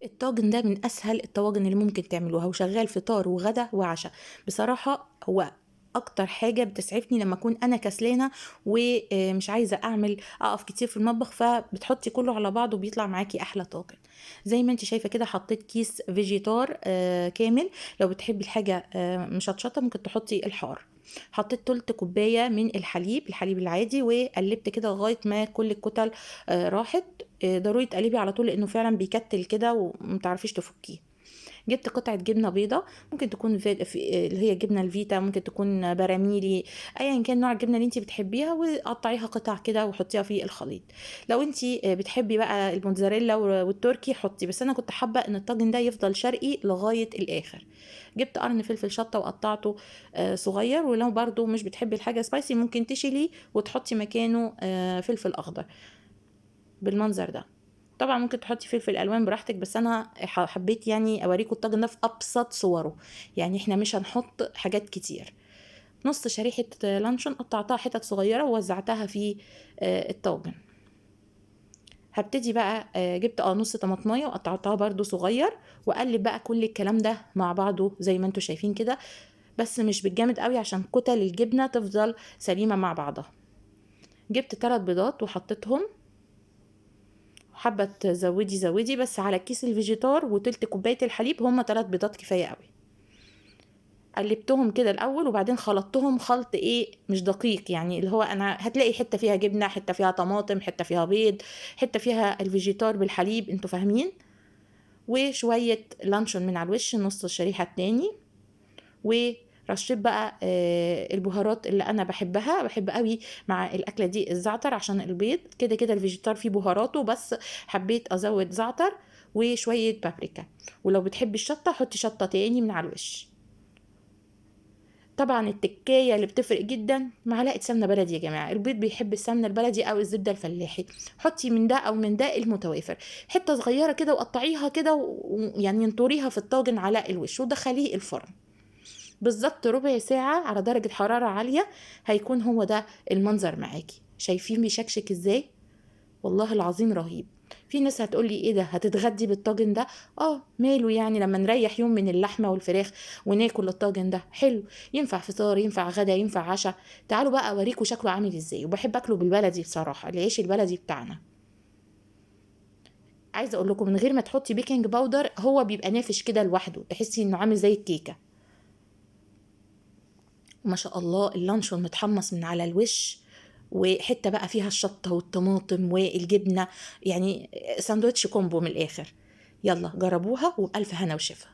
الطاجن ده من اسهل الطواجن اللي ممكن تعملوها، وشغال فطار وغدا وعشاء. بصراحة هو اكتر حاجة بتسعفني لما اكون انا كسلانه ومش عايزه اقف كتير في المطبخ، فبتحطي كله على بعضه وبيطلع معاكي احلى طاجن. زي ما انت شايفه كده حطيت كيس فيجيتار كامل. لو بتحبي الحاجة مشطشطه ممكن تحطي الحار. حطيت تلت كوباية من الحليب العادي، وقلبت كده لغاية ما كل الكتل راحت. ضروري تقلبي على طول لانه فعلا بيكتل كده ومتعرفيش تفكيه. جبت قطعة جبنة بيضة، ممكن تكون اللي هي جبنة الفيتا، ممكن تكون براميلي، ايا كان نوع الجبنة اللي انتي بتحبيها، وقطعيها قطع كده وحطيها في الخليط. لو انتي بتحبي بقى الموتزاريلا والتركي حطي، بس انا كنت حابة ان الطاجن ده يفضل شرقي لغاية الاخر. جبت قرن فلفل شطة وقطعته صغير، ولو برضو مش بتحبي الحاجة سبايسي ممكن تشيليه وتحطي مكانه فلفل اخضر بالمنظر ده. طبعا ممكن تحطي فلفل الوان براحتك، بس انا حبيت اوريكم الطاجن ده في ابسط صوره، احنا مش هنحط حاجات كتير. نص شريحة لانشون قطعتها حتت صغيرة ووزعتها في الطاجن. هبتدي بقى، جبت نص طماطمايه وقطعتها برده صغير، واقلب بقى كل الكلام ده مع بعضه زي ما انتم شايفين كده، بس مش بالجامد قوي عشان كتل الجبنة تفضل سليمة مع بعضها. جبت 3 بيضات وحطيتهم، حابة تزودي زودي، بس على كيس الفيجيتار وتلت كوباية الحليب هما 3 بيضات كفاية قوي. قلبتهم كده الأول وبعدين خلطتهم خلط مش دقيق، اللي هو أنا هتلاقي حتة فيها جبنة، حتة فيها طماطم، حتة فيها بيض، حتة فيها الفيجيتار بالحليب، انتوا فاهمين. وشوية لانشون من على الوش نص الشريحة التاني. ورشيت بقى البهارات اللي أنا بحبها، بحب قوي مع الأكلة دي الزعتر عشان البيض، كده كده الفيجيتار فيه بهاراته، بس حبيت أزود زعتر وشوية بابريكا. ولو بتحبي الشطة حطي شطة تاني من على الوش. طبعا التكاية اللي بتفرق جدا معلقة سمنة بلدي يا جماعة، البيض بيحب السمنة البلدي أو الزبدة الفلاحي، حطي من ده أو من ده المتوافر، حتة صغيرة كده وقطعيها كده انطريها في الطاجن على الوش ودخليه الفرن بالظبط ربع ساعة على درجة حرارة عالية، هيكون هو ده المنظر معاكي. شايفين بيشكشك ازاي؟ والله العظيم رهيب. في ناس هتقولي ايه ده، هتتغدي بالطاجن ده؟ ماله لما نريح يوم من اللحمة والفراخ وناكل الطاجن ده، حلو، ينفع فطار، ينفع غدا، ينفع عشاء. تعالوا بقى اوريكم شكله عامل ازاي، وبحب اكله بالبلدي بصراحة، العيش البلدي بتاعنا. عايزة اقول لكم من غير ما تحطي baking powder هو بيبقى نافش كده لوحده، تحسي انه عامل زي الكيكة. ما شاء الله اللانشون متحمص من على الوش، وحتة بقى فيها الشطة والطماطم والجبنة، ساندوتش combo من الآخر. يلا جربوها وبألف هنا وشفا.